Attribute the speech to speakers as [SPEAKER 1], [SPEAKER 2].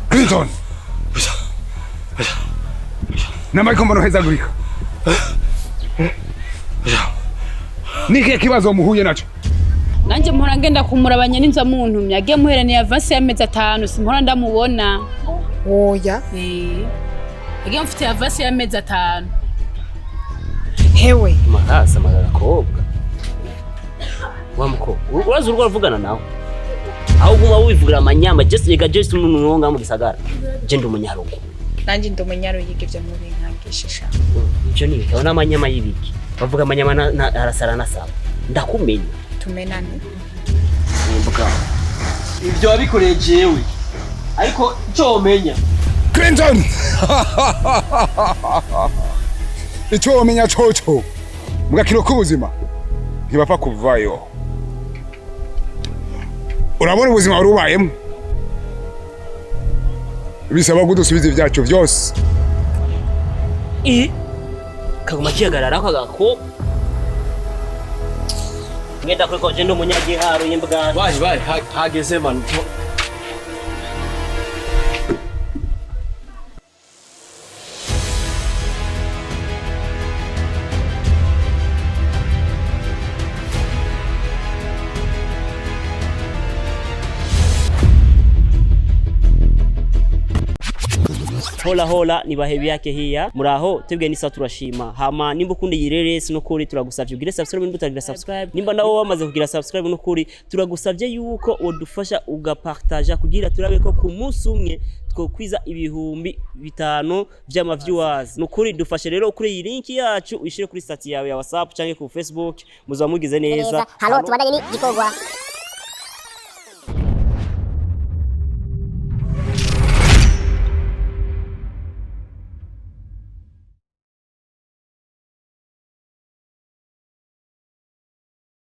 [SPEAKER 1] Clinton, namara mbona uhezagurika, ni ikihe kibazo muhuye naco?
[SPEAKER 2] Nanjye mpora ngenda kumurabanya n'inzu muntumye agiye muheraniye avance y'amezi 5, simpora ndamubona.
[SPEAKER 3] Oya.
[SPEAKER 2] Eh, agiye mufitiye avance y'amezi 5.
[SPEAKER 3] Hewe.
[SPEAKER 4] Marasa agakobwa wa mukobwa, urazi urwo uravugana nawe aho uguma wivugira amanyama. Jesi rega, jesi umuntu wo ngaha mu gisagara, je ndi umunyarugo.
[SPEAKER 3] Nanjye ndi umunyaruyiga, ibyo mubinkangishisha.
[SPEAKER 4] Ivyo ni ibiki? Aho n'amanyama y'ibiki bavuga amanyama arasara nasaba ndakumenya.
[SPEAKER 3] Tumenane.
[SPEAKER 4] Imbwa.
[SPEAKER 5] Ibyo wabikoreye jewe, ariko icyo womenya
[SPEAKER 1] Clinton, icyo womenya coco, mu gakino k'ubuzima ntibapfa kuvayo. Urabona ubuzima wari ubayemo, bisaba ko dusubiza ibyacu byose.
[SPEAKER 4] I kaguma kihagararako agakobwa ngenda kuriko, je ndi umunyagiharo y'imbwa.
[SPEAKER 5] Bayi bayi, hageze manu.
[SPEAKER 4] Hola hola, ni bahebi yake hiya, muraho? Twebwe ni sawa, turashima. Hama nimba ukunda iyi reresi, nukuri turagusavye ugire subscribe nimba utagira subscribe. Nimba nawe wamaze kugira subscribe, nukuri turagusavye yuko wodufasha ugapartaja kugira turabe ko ku munsi umwe twokwiza 5000 vy'ama viewers. Nukuri dufashe rero kuri iyi link yacu, uyishire kuri status yawe ya WhatsApp canke ku Facebook, muzaba mugize neza.
[SPEAKER 6] Halo, tubandanye n'igikorwa.